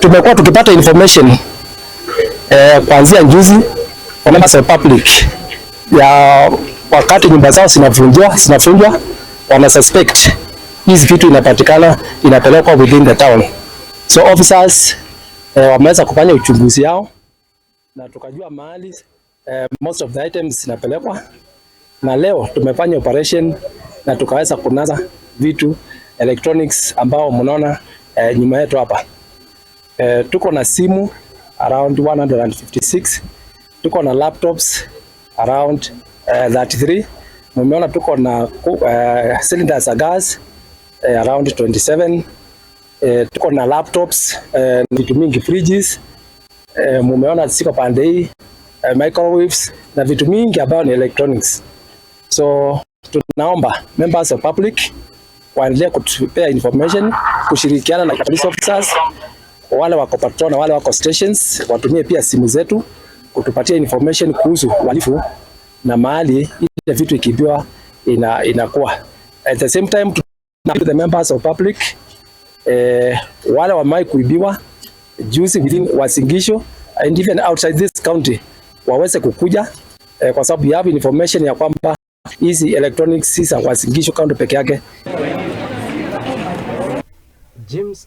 Tumekuwa tukipata information kuanzia juzi kwa members of public ya wakati nyumba zao zinavunjwa, wana suspect hizi vitu inapatikana inapelekwa within the town. So officers wameweza kufanya uchunguzi yao na tukajua mahali most of the items zinapelekwa, na leo tumefanya operation na tukaweza kunasa vitu electronics ambao mnaona nyuma yetu hapa. Tuko na simu around 156, tuko na laptops around 33. Mumeona tuko na cylinders za gas around 27. Tuko na laptops, vitu mingi, fridges, mumeona ziko pande hii, microwaves na vitu mingi ambayo ni electronics. So tunaomba members of public waendelee kutupea information, kushirikiana na police officers wale wako patrol na wale wako stations, watumie pia simu zetu kutupatia information kuhusu uhalifu na mahali ile vitu ikiibiwa inakuwa. At the same time, to the members of public, wale wamewahi kuibiwa juzi within Uasin Gishu and even outside this county waweze kukuja kwa sababu ya information ya kwamba hizi electronics si za Uasin Gishu County peke yake. James.